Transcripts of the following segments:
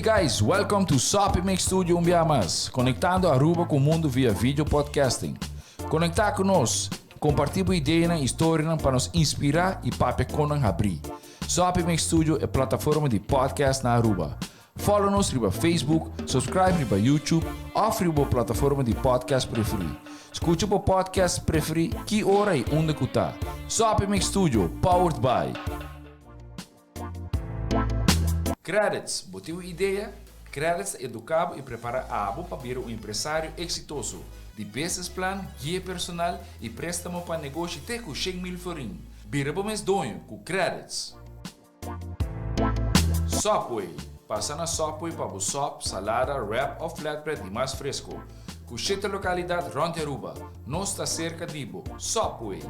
guys, welcome to Soppy Mix Studio un bia mas, conectando Aruba cu mundo via video podcasting. Conecta cu nos, comparti bo ideanan y storianan pa nos inspira y papia con nan habri. Soppy Mix Studio e plataforma di podcast na Aruba. Follow nos riba Facebook, subscribe riba YouTube of riba bo plataforma di podcast preferi. Scucha bo podcast preferi ki ora y unda cu ta. Soppy Mix Studio, powered by. Credits, Bo tin un idea? Credits ta educa bo y prepara abo pa bira un empresario exitoso. Di business plan, guia personal y prestamo pa negoshi te cu 100,000 florin. Bira bo mes doño cu Credits! Subway, Pasa na Subway pa bo sop, salada, wrap of flatbread di mas fresco. Cu shete localidad rond di Aruba. Nos ta cerca di bo. Subway!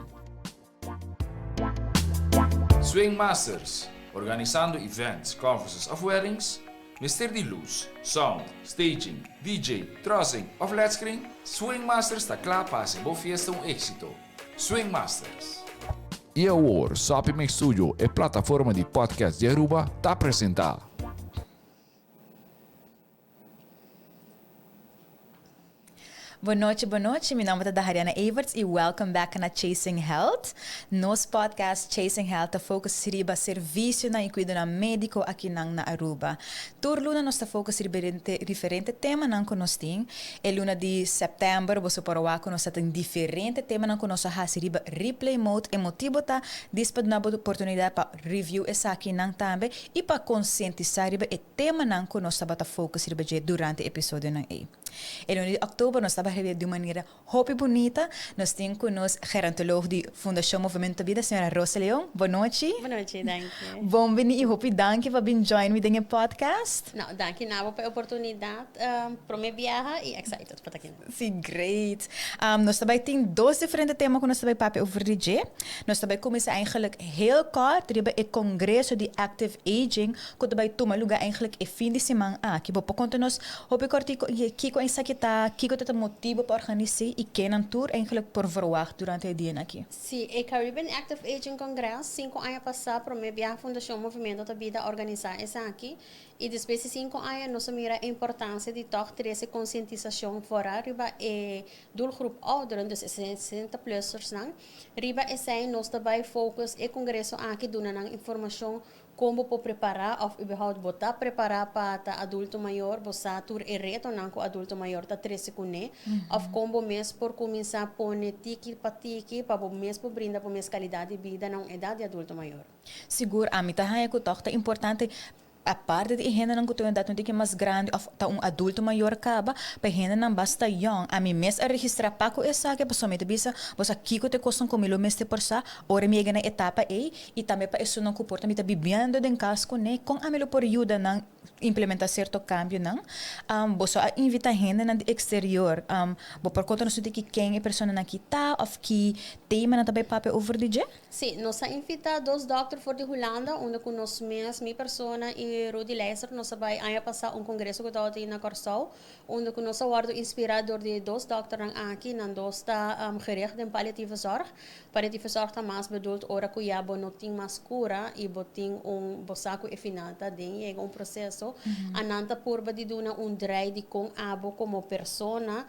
Swing Masters, Organisando events, conferences of weddings? Mester di luz, sound, staging, DJ, trussing of led screen? Swing Masters ta cla pa haci bo fiesta un exito. Swing Masters. Y awor, Soppy Mix Studio, e plataforma di podcast di Aruba, ta presenta. Bon nochi, bon nochi. Mi nomber ta Dahariana Everts y welcome back na Chasing Health. Nos podcast Chasing Health ta focus riba servicionan y cuidonan medico akinan na Aruba. Tur luna nos ta focus riba diferente temanan cu nos tin. E luna di september boso por a wak cu nos ta tin diferente temanan cu nos a haci riba replay mode. E motibo ta dis pa duna bo oportunidad pa review esakinan tambe y pa concientisa riba e temanan cu nos tabata focus riba dje durante e episodionan ey. E luna di october nos tabata riba di un manera Hopi bunita. Nos tin cu nos gerontoloog di Fundacion Movimento Bida, señora Rosa Leon. Bon nochi. Bon nochi, danki. Bon bini y hopi danki pa bin join mi den e podcast. No, danki na bo pa e oportunidad. Prome biaha y excited pa ta aki. Si, great. Nos ta bay tin dos diferente tema cu nos ta bay papia over di dje. Nos ta bay cuminsa eigenlijk heel kort riba e congreso di Active Aging Ku ta bai tuma lugá eigenlijk e fin di siman aki. Bo por konta nos hopi kòrtiku kiko esaki ta, kiko ta ta motibu pa organis'é i kennan tur eigenlijk por verwagt durante e dianan aki? Sí, e Caribbean Active Aging Congress sinku aña pasá promé biaha Fundashon Movimiento ta Bida a organisá esaki i despues di sinku aña nos a mira e importansia di tòg trese konsientisashon foral riba e doelgroep ouderen, dus e 60 plussersnan. Riba esei nos ta bai focus e kongreso aki duna nan informashon Kon bo por prepará òf überhaupt bo ta prepará pa ta adulto mayor? Bo sa tur e retonan ku adulto mayor ta trese kuné? Òf kon bo mes por kuminsá pone tiki pa tiki pa bo mes por brinda bo mes kalidat di bida na un edat di adulto mayor? Sigur, ami ta haña ku tòg ta importante, aparte di e hendenan ku ta un edat un tiki mas grandi òf ta un adulto mayor kaba, pa e hendenan basta yòn. Ami mes a registrá pa ku esaki pasobra mi ta bisa, bo sa kiko ta e kosnan ku mi lo mester por sa ora mi yega na e etapa ei? I tambe pa esunnan ku por ta mi ta bibiendo den kas kuné, kon ami lo por yuda nan implementá sierto kambionan? Boso a invitá hendenan di eksterior. Bo por konta nos un tiki ken e personanan aki ta òf ki tema nan ta bai papia over di dje? Sí, nos a invitá dos dòkter for di Hulanda, unda ku nos mes, mi persona i Rudy Leijser, nos a bai aña pasá un kongreso ku tabata na Kòrsou, unda ku nos a wòrdu inspirá dor di e dos dòkternan aki. Nan dos ta gericht den palliatieve zorg. Palliatieve zorg ta mas bedoeld ora ku ya bo no tin mas kura i bo tin un bo sa ku e final ta den yega un proseso. A nan ta purba di duna un drei di kon abo komo persona,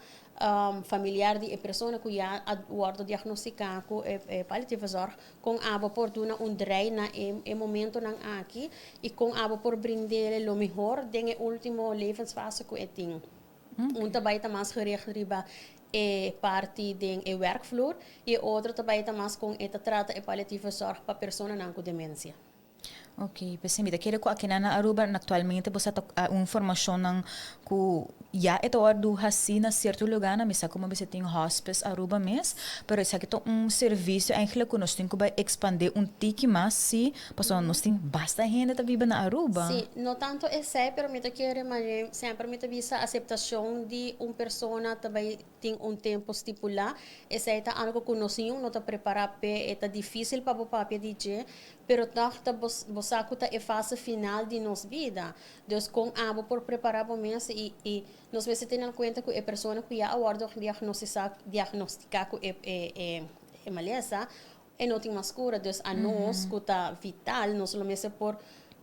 familiar di e persona ku ya a wòrdu diagnostiká ku e palliatieve zorg, kon abo por duna un drei na e e momentonan aki i kon abo por brind'é lo mihor den e último levensfase ku e tin. Un ta bai ta mas gericht riba e parti den e werkvloer i e otro ta bai ta mas kon e ta trata e palliatieve zorg pa personanan ku demensia. Ok, p'esei mi ta kere ku akinan na Aruba aktualmente bo sa ta un informashonnan ku ya e ta wòrdu hasí na sierto lugánan, mi sa komo bisa tin hospice Aruba mes, pero esaki ta un servisio eigenlijk ku nos tin ku bai ekspandé un tiki mas si Pasobra nos tin basta hende ta biba na Aruba. Sí, no tanto esei, pero mi ta kere mane semper mi ta bisa aceptacion di un persona ta bay tin un tempo stipula, esei ta algo cu nos niun no ta prepara p'e, e ta dificil pa bo papia di dje, pero tog ta bo bo sa cu ta e fase final di nos bida, dus con abo por prepara bo mes y y nos mester tene al cuenta cu e persona cu ya a wordo diagnosisa diagnostica cu e e e malesa, E no tin mas kura, dus anos ku ta vital nos lo mester por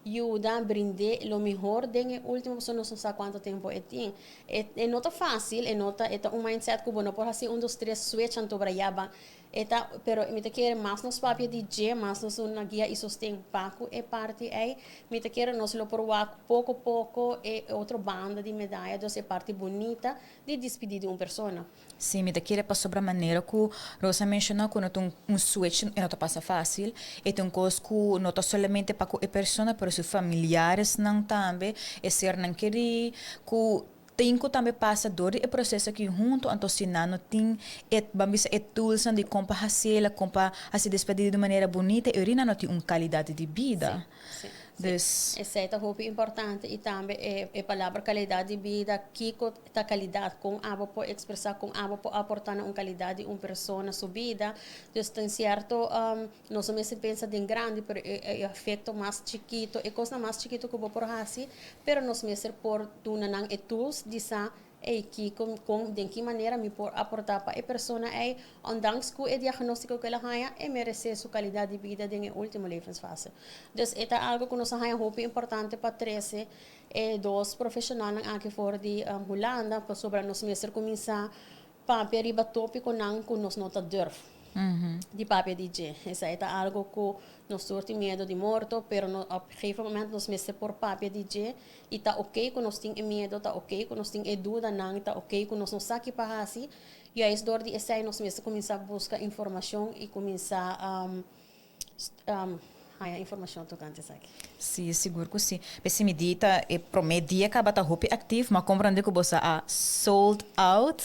Yuda brind'é lo mihor den e último pasobra nos no sa kuantu tempu e tin. E e no ta fásil, e no ta e ta un mindset ku bo no por hasi un dos tres switch anto bra ya ban. E ta pero mi ta kere mas nos papia di dje, mas nos duna guia i sosten pa ku e parti ei, mi ta kere nos lo por wak poko poko e otro banda di medaya, dus e parti bunita di dispidí di un persona. Sí, mi ta kere pasobra manera ku Rosa a menshoná ku no ta un switch e no ta pasa fásil. E ta un kos ku no ta solamente pa ku e persona pero su familiaresnan tambe, e sernan kerí ku tin ku tambe pasa dor di e proseso aki huntu. Anto si nan no tin e, ban bisa e toolsnan di kon pa hasiel, kon pa hasi despedida di un manera bunita, e ora nan no tin un kalidat di bida. Sí, sí. Dus. Esei ta hopi importante i tambe e e palabra kalidat di bida, kiko ta kalidat, kon abo por ekspresá, kon abo por aportá na un kalidat di un persona su bida. Dus tin sierto nos no mester pensa den grandi pero e e efekto mas chikito, e kosnan mas chikito ku bo por hasi, pero nos mester por duna nan e tools di sa Ey, kiko, kon, den ki manera mi por aportá pa e persona ey, ondanks ku e diagnóstiko ku el a haña, e meresé su kalidat di bida den e último levensfase. Dus e ta algu ku nos a haña hopi importante pa trese e dos profeshonalnan aki for di Hulanda, pasobra nos mester kuminsá papia riba tópikonan ku nos no ta durf di papia di dje. Esei ta algu ku nos tur tin miedu di morto, pero no op gegeven moment nos mester por papia di dje I ta oké ku nos tin e miedu, ta oké ku nos tin e dudanan, ta oké ku nos no sa ki pa hasi. Juist dor di esei nos mester kuminsá buska informashon i kuminsá haña informashon tokante esaki. Sí, sigur ku sí. P'esei mi di ta e promé dia kaba ta hopi aktif, m'a komprendé ku boso a sold out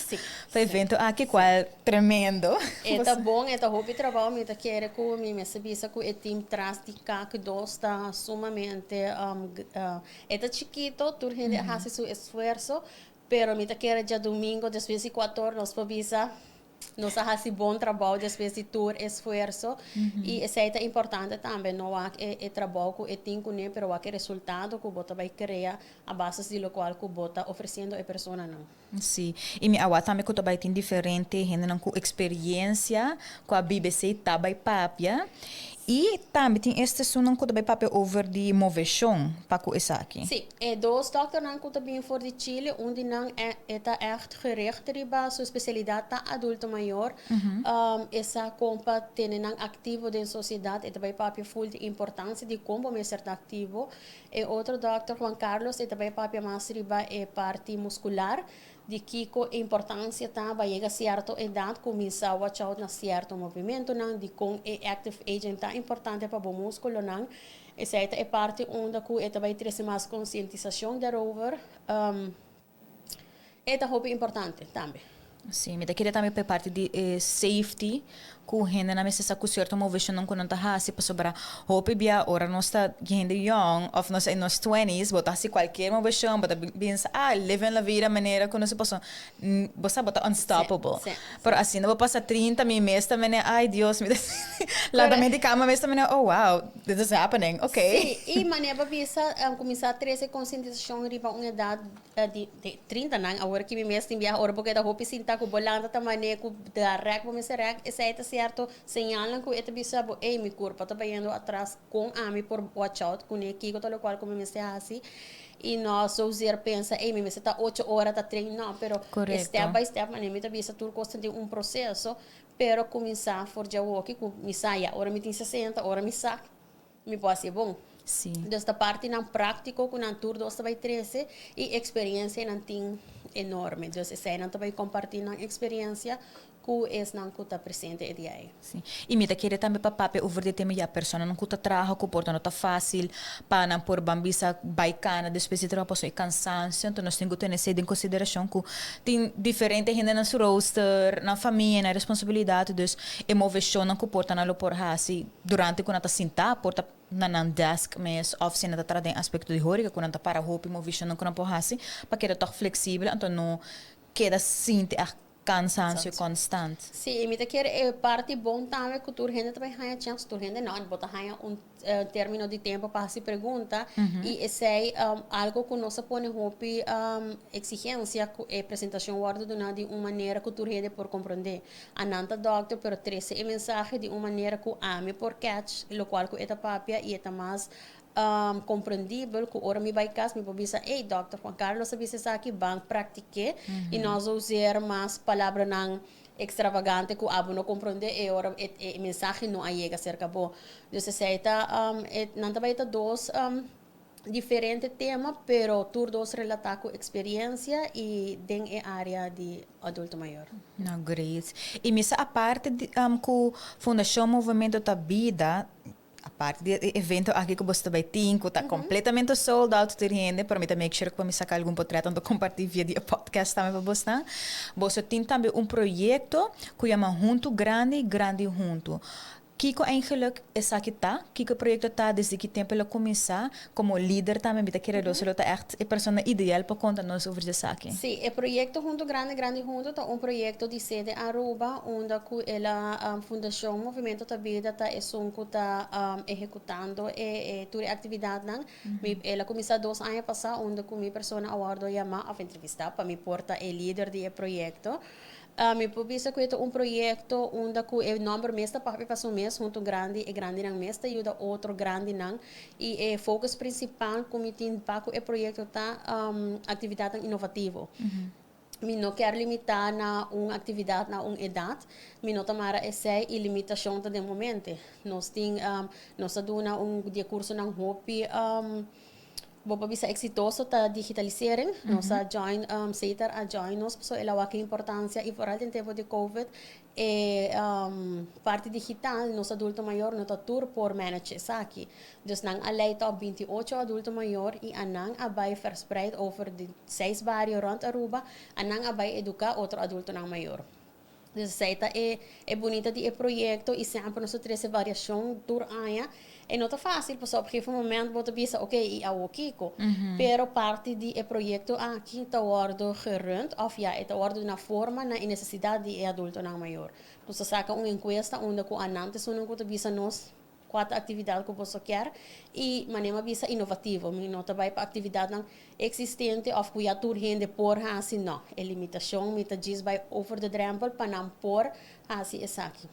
pa e evento aki, kual tremendo. E ta bon, e ta hopi trabou, mi ta kere ku mi mester bisa ku e team tras di Kak dos ta sumamente e ta chikito, tur hende a hasi su esfuerso, pero mi ta kere djadumingo despues di kuator nos por bisa Nos a hasi bon trabou despues di tur esfuerso i esei ta importante tambe, no wak e e trabou ku e tin kuné pero wak e resultado ku bo ta bai krea a basis di lokual ku bo ta ofresiendo e personanan. Sí, i mi a wak tambe ku ta bai tin diferente hendenan ku eksperiensia ku a biba esei ta bai papia I tambe tin este esunnan ku ta bai papia over di moveshon pa ku esaki. Sí, e dos dòkternan ku ta bin for di Chile, un di nan e ta ègt gericht riba su spesialidat ta adulto mayor. E sa kon pa tene nan aktivo den sosiedat, e ta bai papia ful di importansia di kon bo mester ta aktivo. E otro dòkter, Juan Carlos, e ta bai papia mas riba e parti muskular. Di kiko e importancia ta pa yega cierto edad cuminsa watch out na cierto movimentonan, dicon e active aging ta importante pa bo musculonan. Esey ta e parti unda cu e ta bay trece mas concientisacion daarover. E ta hopi importante tambe. Sí, mi ta kere tambe pa e parti di e safety ku hendenan mester sa ku sierto moveshonnan ku nan ta hasi pasobra hopi bia ora nos ta hende yòn òf nos ta den nos twenties bo ta hasi kualkier moveshon bo ta binsa ah living la vida manera ku nos a paso bo sa bo ta unstoppable pero asina bo pasa 30 mi mes ta mene ay Dios mi ta lanta mi di kama mes ta mene oh wow this is happening okay. Sí, i manera bo bisa kuminsá trese konsientisashon riba un edat Di trintanan, awor ki mi mes tin biaha, ora bo keda hopi sinta ku bo lanta ta mane ku da rèk bo mester rèk, esei ta sierto señalnan ku e ta bisa bo, ey, mi kurpa ta bayendo atras, kon ami por watch out kuné, kiko ta lokual ku mi mester hasi? I no zozeer pensa, ey, mi mester ta ocho ora ta train, no, pero e step by step, mane mi ta bisa tur kos ta den un proseso, pero kuminsá for djawoki ku mi sa ya, ora mi tin 60, ora mi sa. Mi por hasi e bon. Sí. Dus ta partinan práktiko ku nan tur dos ta bai trese i eksperensia nan tin enorme. Dus eseinan ta bai kompartí nan eksperensia ku esnan ku ta presente e dia ei. Sí. I mi ta kere tambe pa papia over di e tema ya personanan ku ta traha ku por ta no ta fásil pa nan por ban bisa bai kana despues di traha pasobra e kansansio. Anto nos tin ku tene esei den konsiderashon ku tin diferente hende na su rooster, nan famia, nan responsabilidat. Dus e moveshonnan ku por ta nan lo por hasi Durante ku nan ta sintá por ta na nan desk mes òf si nan ta traha den aspekto di hóreka ku nan ta para hopi movishonnan ku nan por hasi pa keda tòg fleksibel anto no keda sinti e kansansio konstant. Sí, i mi ta kere e parti bon tambe ku tur hende ta bai haña chèns, tur hende no, bo ta haña un término di tempu pa hasi pregunta i esei algu ku nos a pone hopi eksigensia ku e presentashon wòrdu duná di un manera ku tur hende por komprondé. A nan ta dòkter pero trese e mensahe di un manera ku ami por catch lokual ku e ta papia i e ta mas Comprendibel cu ora mi bay cas mi por bisa, "Ey, Dr. Juan Carlos a bisa esaki, ban practique", y no usa mas palabranan extravagante cu abo no comprende e ora e mensahe no a yega cerca bo. Dus esey ta nan tambe ta dos diferente tema, pero tur dos relata cu experiencia y den e area di adulto mayor. No, great. Y mi sa aparte di, cu Fundacion Movimento ta Bida, aparte di evento aki cu boso tambe tin, cu ta completamente sold out tur hende, pa mi ta make sure cu mi saca algun portret pa comparti via di podcast tambe pa boso. Boso tin tambe un proyecto cu yama Hunto Grandi, Grandi Hunto. Kico eigenlijk esaki ta? Kico proyecto ta, desde ki tempo el a cuminsa? Como lider tambe, mi ta kere mm ta echt e persona ideal pa conta nos over esaki. Si, e proyecto Hunto Grandi, Grandi Hunto ta un proyecto di sede Aruba, unda cu e Fundacion Movimento ta Bida ta esun cu ta ehecutando e tur actividadnan. El a cuminsa 2 aña pasa, unda cu mi persona a wordo yama of entrevista pa mi por ta e lider di e proyecto. Mi por bisa cu un proyecto unda cu e nomber mes ta papia pa su mes, Hunto Grandi e grandinan mes ta yuda otro grandinan, y e focus principal cu mi tin pa e proyecto ta actividad innovativo. Mi no kier limita na un actividad, na un edad, mi no ta mara esey y limitacion ta den momento. Nos tin nos a duna un di cursonan hopi bo por bisa exitoso ta digitalisering. Nos a join Setar a join nos, so el a wak importancia y vooral den tempo di COVID e parti digital, nos adulto mayor no ta tur por manage esaki. Dus nan a leid op 28 adulto mayor y nan a bay verspreid over di seis bario rond Aruba, nan a bay educa otro adultonan mayor. Dus esey ta e bunita di e proyecto y semper nos trece variacion tur aña. E no ta facil, pasobra op een gegeven moment bo ta bisa, "Ok, y awo kico?" Pero parti di e proyecto aki ta wordo gerund, of ja, ta wordo na forma na necesidad di e adultonan mayor. Nos saca un encuesta unda cu nan ta esun cu ta bisa nos cua actividad cu bo kier y manera bisa innovativo, mi no ta bay pa actividadnan existente of cu ya tur hende por hasi, no. E limitacion mi ta djis bay over de drempel pa nan por hasi esaki.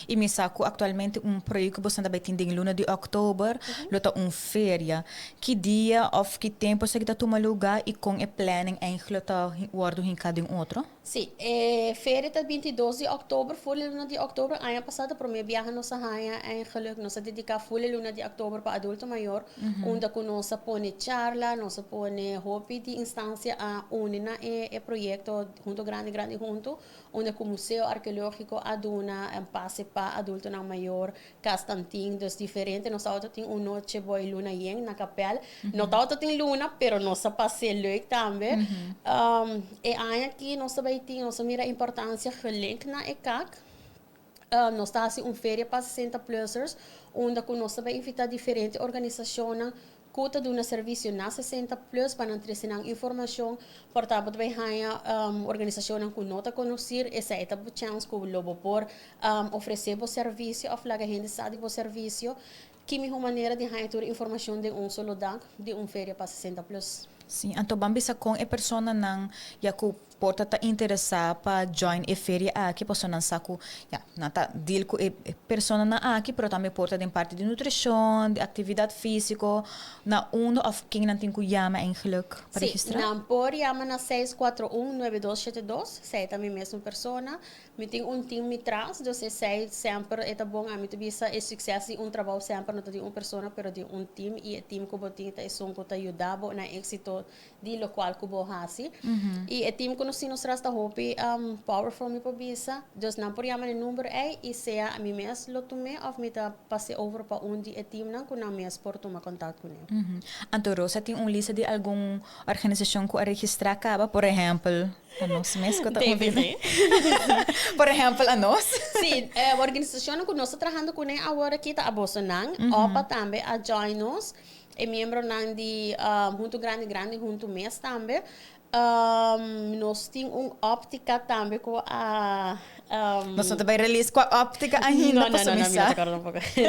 Y mi sa cu actualmente un proyecto cu boso tambe tin den luna di october, lo ta un feria. Ki dia of ki tempo esaki ta tuma luga y con e planning eigenlijk ta wordo hinca den otro? Si, feria ta 22 di october, full luna di october. Aña pasa, prome biaha nos a haya eigenlijk, nos a dedica full luna di october pa adulto mayor, unda cu nos a pone charla, nos a pone hopi di instancia a uni na e proyecto Hunto Grandi, Grandi Hunto, unda cu Museo Arqueologico a duna un pase pa adultonan mayor, Castantin, dus diferente, nos tabatin un nochi bou luna yen na kapel. No tabatin luna, pero nos a pasa leuk tambe. E aña aki nos tambe tin, nos a mira importancia gelink na e CAC. Nos ta haciendo un feria pa 60 plussers, unda cu nos tambe ta invita diferente organisacion cu ta duna servicio na 60 plus pa nan trece informacion, por tanto, tambe haya organisacion cu no ta conoce, esey ta chance cu lo bo por ofrece bo servicio of laga hende sa di bo servicio. Ki miho manera di haya tur informacion den un solo dag di un feria pa 60 plus. Si, anto ban bisa con e personanan ya cu por ta interesa pa join e feria aki, paso nan sa cu ja, nan ta deal cu e personanan aki, pero tambe por ta den parti di nutricion, di actividad fisico, na unda of ken nan tin cu yama eigenlijk pa registra? Nan por yama na 641-9272, esey ta mi mesun persona. Mi tin un team mi tras, dus esey semper ta bon. Ami ta bisa e suceso di un trabou semper no ta di un persona, pero di un team, y e team cu bo tin ta esun cu ta yuda bo na exito di locual cu bo hasi. Y e team cu nos tin nos tras ta hopi powerful, mi por bisa. Dus nan por yama e number ey y sea mi mes lo tuma of mi ta pasa over pa un di e teamnan cu nan mes por tuma contacto cu ne. Anto Rosa tin un lista di algun organisacion cu a registra caba, por ehempel, anos mes cu ta TVG. Por ehempel, anos. Si, organisacion cu nos ta trahando cu ne awor aki ta abosonan, OPA tambe a join nos, e miembronan di Hunto Grandi, Grandi Hunto mes tambe. Nos tin un optica tambe cu a Nos no ta bay release cua optica ainda. No, no, no, no, no, no, tampoco. Si.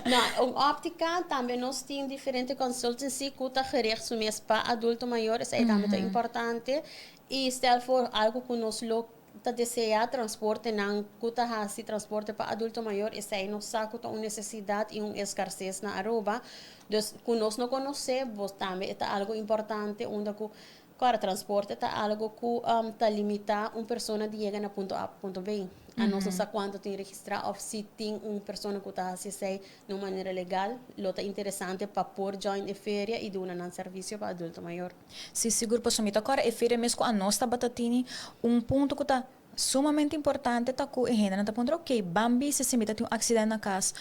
No, un optica tambe, nos tin diferente consultancy cu ta gericht su mes pa adulto mayor, esey tambe ta importante. Y stel voor algo cu nos lo ta desea transportenan cu ta haci transporte pa adulto mayor, esey nos sa cu ta un necesidad y un escasez na Aruba. Dus cu nos no conoce, bo tambe ta algo importante unda cu claro, transporte ta algo cu ta limita un persona di yega na punto A punto B. A nos no sa cuanto tin registra of si tin un persona cu ta haci esey di un manera legal, lo ta interesante pa por join e feria y duna nan servicio pa adulto mayor. Si, sigur, pasobra mi ta acorda e feria mes cu anos tabata tini un punto cu ta sumamente importante ta cu e hendenan ta puntra, ok, ban bisa si mi ta tin un accident na cas,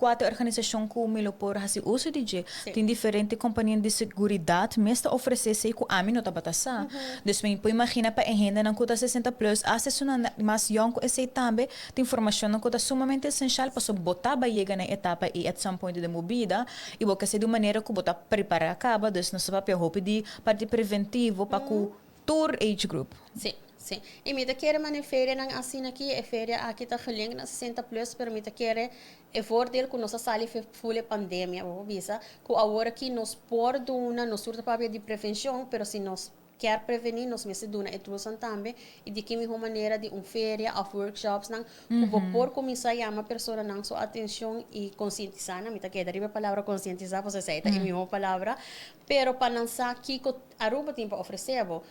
cua ta e organisacion cu mi lo por haci uso di dje? Tin diferente compania di seguridad mes ta ofrece esey cu ami no tabata sa. Dus mi por imagina pa e hendenan cu ta 60 plus, hasta esunnan mas yong cu esey tambe, tin informacionnan cu ta sumamente esencial pasobra bo ta bay yega na e etapa ey at some point den bo bida y bo ke haci di un manera cu bo ta prepara caba. Dus nos ta papia hopi di parti preventivo pa cu tur age group. Si, si. Y mi ta kere mane ferianan asina aki, e feria aki ta gelink na 60 plus, pero mi ta kere e voordeel cu nos a sali full e pandemia, bo por bisa, cu awor aki nos por duna, nos tur ta papia di prevencion, pero si nos kier preveni, nos mester duna e toolsnan tambe, y di ki miho manera di un feria of workshopsnan, cu bo por cuminsa yama personanan su atencion y concientisa nan. Mi ta keda riba e palabra concientisa, pasobra esey ta e miho palabra, pero pa nan sa kico Aruba tin pa ofrece bo.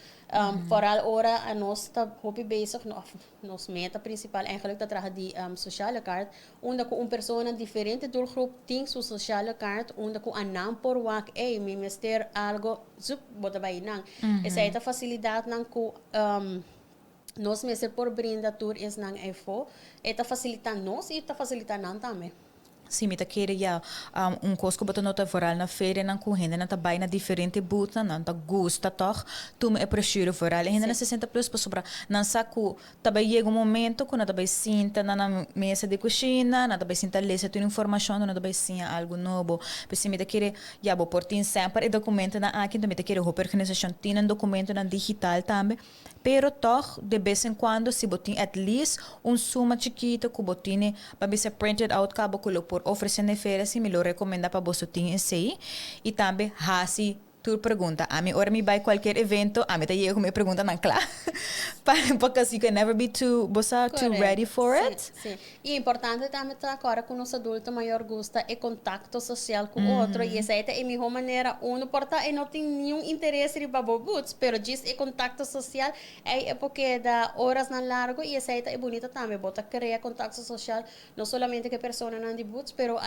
Vooral ora nos ta hopi bezig, no, of nos meta principal eigenlijk ta traha di sociale kaart, unda cu un persona diferente doelgroep tin su sociale kaart, unda cu anan por wak, ey, mi mester algo, zup, bo ta bay nan. Esey ta facilidadnan cu nos mester por brinda tur esnan eyfo. E ta facilita nos y ta facilita nan tambe. Si, mi ta kere ya un kos ku bo ta nota vooral na ferianan ku hendenan ta bai na diferente boothnan, nan ta gusta tòg tuma e brochure vooral e hendenan 60 plus pasobra nan sa ku ta bai yega un momento ku nan ta bai sinta na nan mesa di kushina, nan ta bai sinta lesa tur informashon, nan ta bai siña algu nobo. P'esei mi ta kere ya bo por tin semper e dokumentonan aki, enton mi ta kere hopi organisashon tin nan dokumentonan digital tambe. Pero tòg, de bes en kuando si bo tin at least un suma chikito ku bo tine pa bisa printed out kaba ku lo por ofresé na e feria si mi lo rekomendá pa boso tin esei i tambe hasi tur pregunta. Ami ora mi bai kualkier evento ami ta yega ku mi preguntanan kla pa because you can never be too bo sa too ready for it. Sí, sí. I importante tambe ta kòrda ku nos adulto mayor gusta e kontakto sosial ku otro i esei ta e mihó manera. Uno por ta e no tin niun interes riba bo boots, pero djis e kontakto sosial ei e por keda orasnan largu i esei ta e bunita tambe. Bo ta krea kontakto sosial no solamente ku e personanan di boots, pero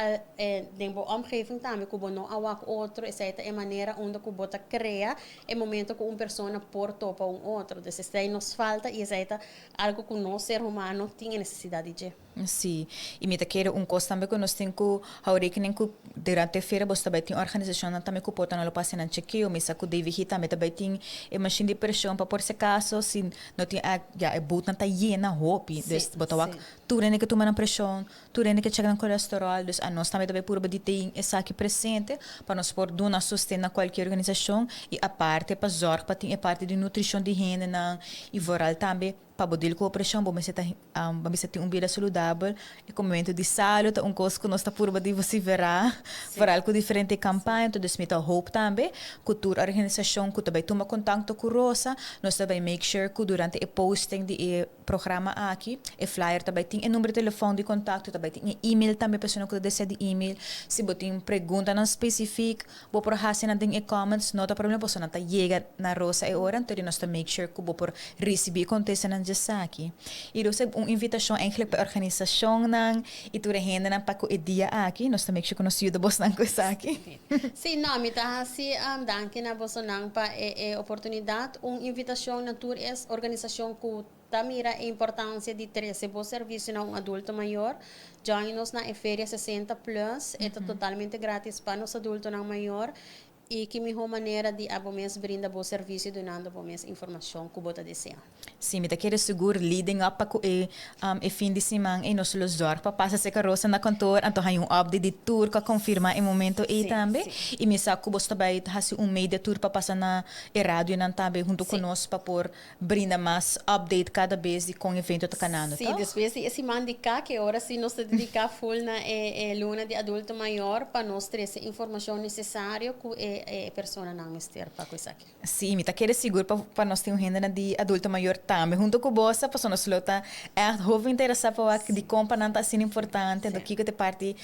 den bo omgeving tambe ku bo no a wak otro. Esei ta e manera unda ku bo ta krea e momento ku un persona por topa un otro. Dus esei nos falta i esei ta Algo cu nos ser humano tin e necesidad di dje. Sí, y mi ta kere un cos tambe cu nos tin cu hou rekening cu durante e feria boso ta bay tin organisacionnan tambe cu por ta no lo por haci nan chekeo. Mi sa cu DVG tambe ta bay tin e machine di presion pa por si acaso si no tin a ya e bootnan ta yena hopi. Dus bo ta wak tur hende ke tuma nan presion, tur hende ke cheka nan colesterol. Dus anos tambe ta bay purba di tin esaki presente pa nos por duna sosten na cualkier organisacion y aparte pa zorg pa tin e parti di nutricion di hendenan y vooral tambe pa bo deal cu opresion bo mester ta bo mester tin un bida saludabel. E comemento di salo ta un cos cu nos ta purba di vocifera vooral cu diferente campaña. Entonces mi ta hoop tambe cu tur organisacion cu ta bay tuma contacto cu Rosa nos ta bay make sure cu durante e posting di e programa aki, e flyer ta bai tin e number di telefòn di kontakto, ta bai tin e email tambe persona ku ta desea di email. Si bo tin preguntanan spesifik, bo por hasi nan den e comments, no ta problema pasobra nan ta yega na Rosa e ora, anto di nos ta make sure ku bo por risibí e kontestanan djesaki. I Rosa, un invitashon eigenlijk pa e organisashonnan i tur e hendenan pa ku e dia aki, nos ta make sure ku nos yuda bosnan ku esaki. Sí, no, mi ta hasi danki na bosonan pa e oportunidat. Un invitashon na tur es organisashon ku ta mira e importansia di trese bo servisio na un adulto mayor. Join nos na e Feria 60 Plus. E ta totalmente gratis pa nos adultonan mayor. I ki mihó manera di abo mes brinda bo servisio dunando bo mes informashon ku bo ta desea. Sí, mi ta kere sigur leading up pa ku e e fin di siman ei nos lo zorg pa pasa serka Rosa na kantoor anto haña un update di tur ku a konfirmá e momento ei tambe. I mi sa ku boso ta bai hasi un media tour pa pasa na e radionan tambe huntu ku nos pa por brinda mas update kada bes di kon evento ta kanando, Sí, toch? despues di e siman di kak e ora sí nos ta dediká full na e e luna di adulto mayor pa nos trese informashon nesesario ku e. loke e personanan mester pa ku esaki. Sí, mi ta kere sigur pa pa nos tin un hendenan di adulto mayor tambe hunto ku boso, pasobra nos lo ta ègt hopi interesá pa wak dikon pa nan ta asina importante, anto kiko ta e parti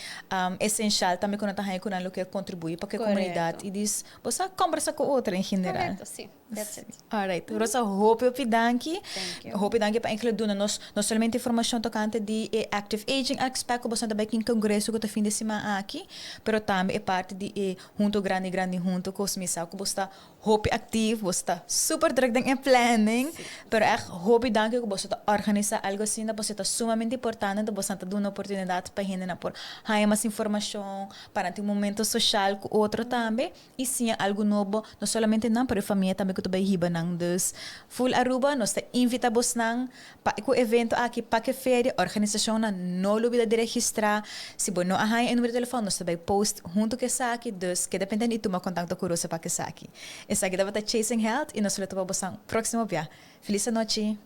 esenshal tambe ku nan ta haña ku nan lo ke kontribuí pa ku e komunidat i dis bo sa kòmbersá ku otro en general. Korekto, sí. That's it. Alright. Rosa, hopi hopi danki. Thank you. Hopi danki pa enkele duna nos no solamente informacion tocante di e Active Aging aspect cu boso ta bay kin congreso cu ta fin di siman aki, pero tambe e parti di e Hunto Grandi Grandi Hunto cu mi sa cu boso ta hopi actief, boso ta super druk den e planning, pero echt hopi danki cu boso ta organisa algo asina pasobra ta sumamente importante, enton boso ta duna oportunidad pa hendenan por haya mas informacion, pa nan tin un momento social cu otro tambe. I siña algu nobo, no solamente nan, pero e famia tambe ku ta bai hiba nan. Dus, full Aruba, nos ta invita bosnan pa ku evento aki, pa ke feria, organisashonnan no lubida di registrá. Si bo no a haña e numero di telefòn, nos ta bai post huntu ku esaki, dus keda pendiente i tuma kontakto ku Rosa pa esaki. Esaki tabata Chasing Health i nos lo topa bosnan próksimo bia. Felis anochi!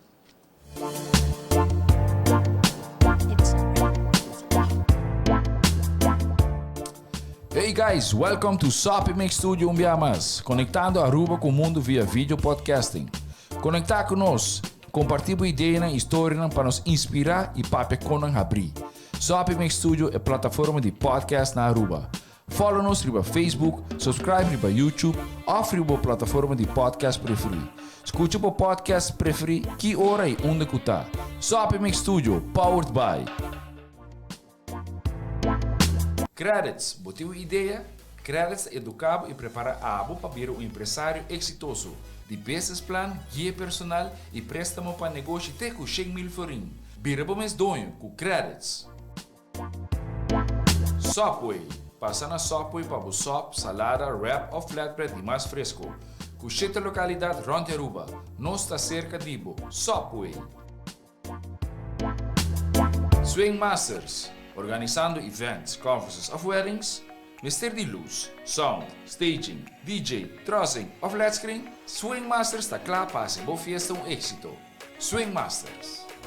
Hey guys, welcome to Soppy Mix Studio un bia mas, conectando Aruba cu mundo via video podcasting. Conecta cu nos, comparti bo ideanan y historianan pa nos inspira y papia con nan habri. Soppy Mix Studio e plataforma di podcast na Aruba. Follow nos riba Facebook, subscribe riba YouTube of riba bo plataforma di podcast preferí. Skucha bo podcast preferí ki ora i unda ku ta. Soppy Mix Studio, powered by. Credits, Bo tin un idea? Credits ta eduká bo i prepará abo pa bira un empresario eksitoso. Di business plan, guia personal i préstamo pa negoshi te ku 100,000 florin. Bira bo mes doño ku Credits! Subway, Pasa na Subway pa bo sòp, salada, wrap òf flatbread di mas fresco. Ku shete lokalidat rònt di Aruba, nos ta serka di bo. Subway! Swing Masters, Organisando events, conferences òf weddings? Mester di lus, sound, staging, DJ, trussing òf ledscreen? Swing Masters ta kla pa hasi bo fiesta un éksito. Swing Masters!